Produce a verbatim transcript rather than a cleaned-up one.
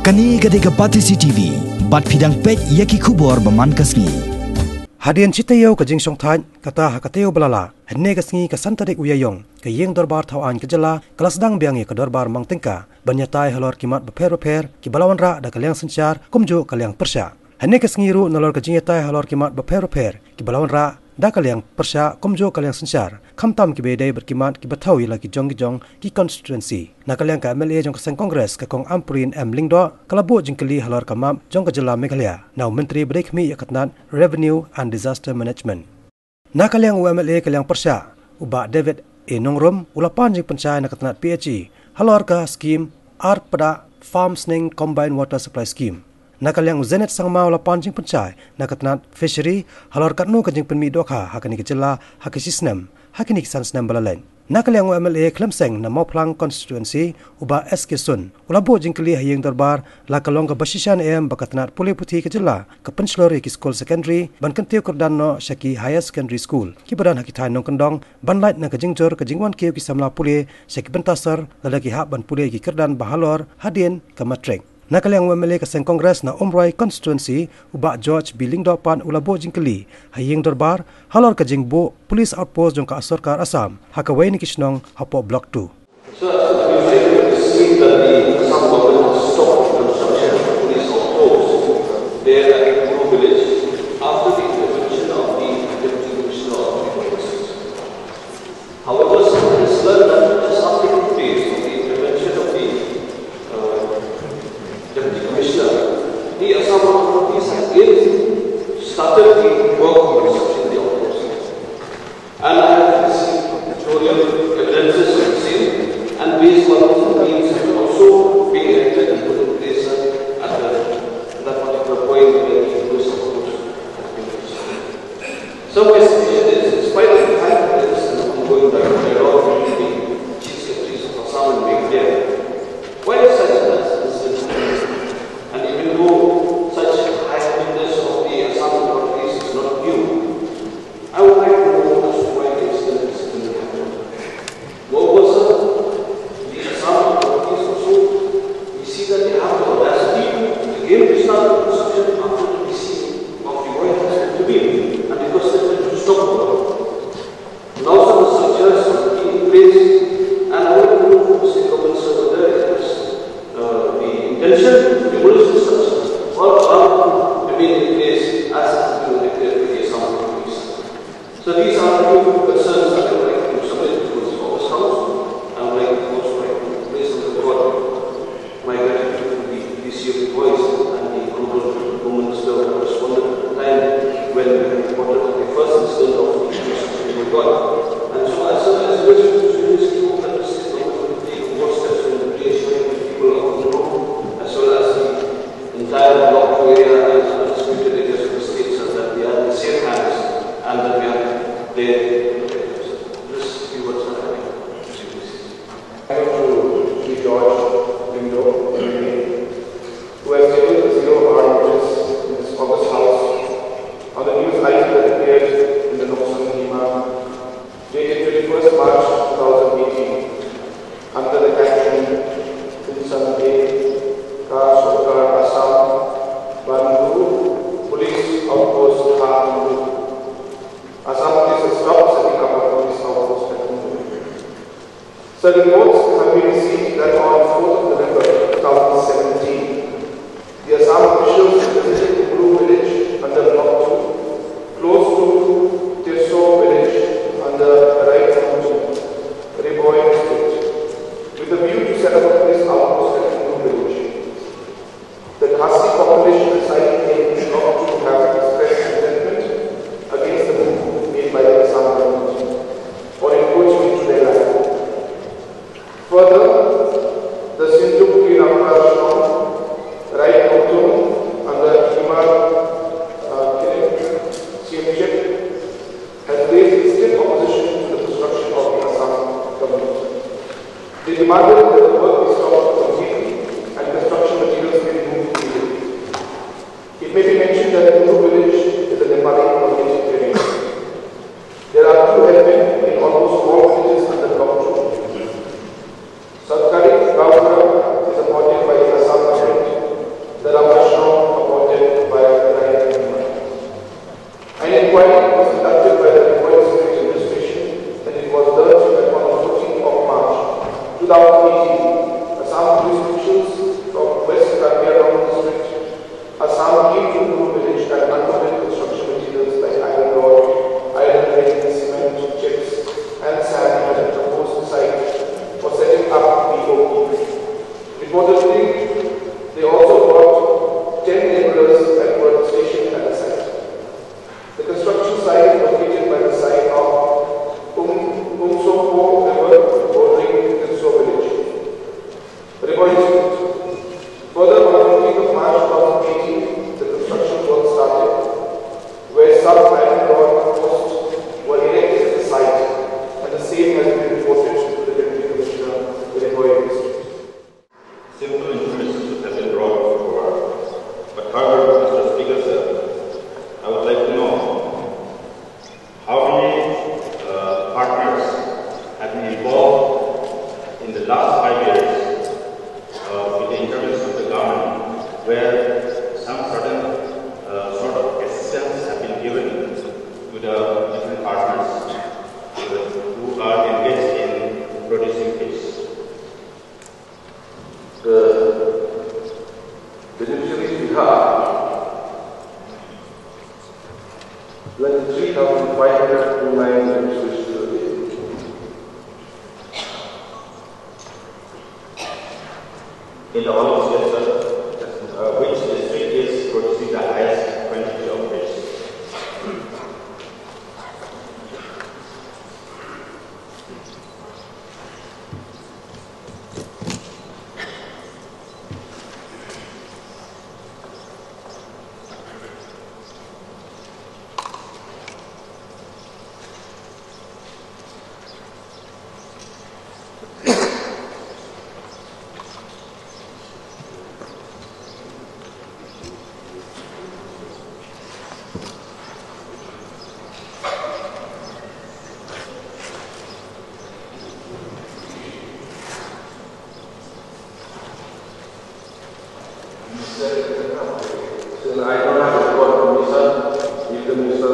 Kane ka dei ka Batesi T V, bad phi dang peit ïa ki khubor ba man ka sngi. Hadien shi taïew ka jingshongthait, kata ha ka taïew ba la lah, hynne ka sngi ka san tarik u Ïaïong, ka Ïing Dorbar Thawaiñ ka Jylla ka la sdang biang ïa ka dorbar mang tyngka ban ïatai halor ki mat bapher bapher kiba la wanrah da ka liang synshar kumjuh ka liang pyrshah. Hynne ka sngi ruh nalor ka jingïatai halor ki mat bapher bapher kiba la wanrah da ka liang pyrshah kumjuh ka liang synshar, khamtam kiba ïadei bad ki mat kiba thew ïa la ki jong ki jong ki constituency. Na ka liang ka M L A jong ka seng Congress, ka Kong Ampareen M Lyngdoh, ka la buh jingkylli halor ka map jong ka Jylla Meghalaya na u Myntri ba dei khmih ïa ka tnat Revenue and Disaster Management. Na ka liang u M L A ka liang pyrshah, u Bah David A Nongrum, u la pan jingpynshai na ka tnat P H E halor ka skim Arpdeh Farm Sneng Combined Water Supply Scheme. Na ka liang u Zenith Sangma u la pan jingpynshai na ka tnat Fishery halor katno ka jingpynmih dohkha ha kane ka jylla ha ka shi snem ha kine ki san snem ba la leit. Na ka liang u M L A khlem seng na Mawphlang constituency, u Bah S K Sun, u la buh jingkylli ha Ïing Dorbar la ka long kaba shisha ne em ba ka tnat pule puthi ka jylla ka pynshlur ïa ki skul secondary ban kyntiew kyrdan noh sha ki higher secondary school kiba don ha ki thaiñ nongkyndong, ban lait na ka jingjur ka jingwan kiew ki samla pule sha ki bynta sor lada ki hap ban pule ïa ki kyrdan ba halor hadien ka matrik. Na ka liang u M L A ka seng Congress na Umroi constituency, u Bah George B Lyngdoh pat u la buh jingkylli ha Ïing Dorbar halor ka jingbuh police outpost jong ka sorkar Assam ha kawei na ki shnong hapoh Block two. So, as you might have seen that the Assam government has stopped the construction of the police outpost there at Kuru village after the intervention of the Deputy Commissioner of Police. However, some has learned that just after two days of the intervention of the uh, Deputy Commissioner, the Assam authorities have again started the work on construction of the outpost. And I have received pictorial evidences of the same, and based on the means have also been erected and put in place at the, that particular point where the police outpost has been constructed. So my suggestion is, in spite of the fact that there is an ongoing dialogue between the chief secretaries of Assam and Meghalaya, why is such an incident happening? And even though such high-handedness of the Assam authorities is not new, I would like to know as to why the incident is still happening. Moreover, sir, the Assam authorities also, we see that they have the audacity to again restart the construction after the D C of the Roy has intervened and requested them to stop the work. Now, sir, the structure is already in place, and I want to know from the state government, sir, whether it has, uh, the intention to demolish the structure or allow it to remain in place as it has been erected by the Assam authorities. So these are the two concerns that I would like to submit to the August House. I would like to also like to place on the record my gratitude to the D C of the Police and the Honorable Home Minister who responded at the time when we reported the first incident of the construction going on. And so as soon as this ministry hope that the state government will take more steps in reassuring the people of Gumrung as well as the entire Block two area and undisputed areas of the state, so that they are in safe hands and that we are there to protect them. Just a few words on that. Thank you to Shri George Lyngdoh, M L A, who has taken the zero hour notice in this august House on the news item that appeared in the Noksa Nima dated twenty-first March two thousand eighteen, under the caption Insan Dei Ka Sorkar Assam Ban Guru Police Outpost Ha Guru. Assam Police has stopped setting up a police outpost at Guru. So reports have been received that on fourth of November two thousand seventeen, the Assam officials visited Guru village under Block two, close to Tirso village under Rai Mountain, Ri Bhoi district, with a view to set up a police outpost at Guru village. The Khasi population residing in Block two have expressed resentment against the move made by the Assam government on encroaching into their land. where some certain uh, sort of assistance have been given to the different partners uh, who are engaged in producing fish. The beneficiaries we have, twenty-three thousand five hundred twenty-nine beneficiaries today. In the whole of state, sir, uh, which district is producing the highest quantity of fish? Minister, I don't have a report from Minister. If the Minister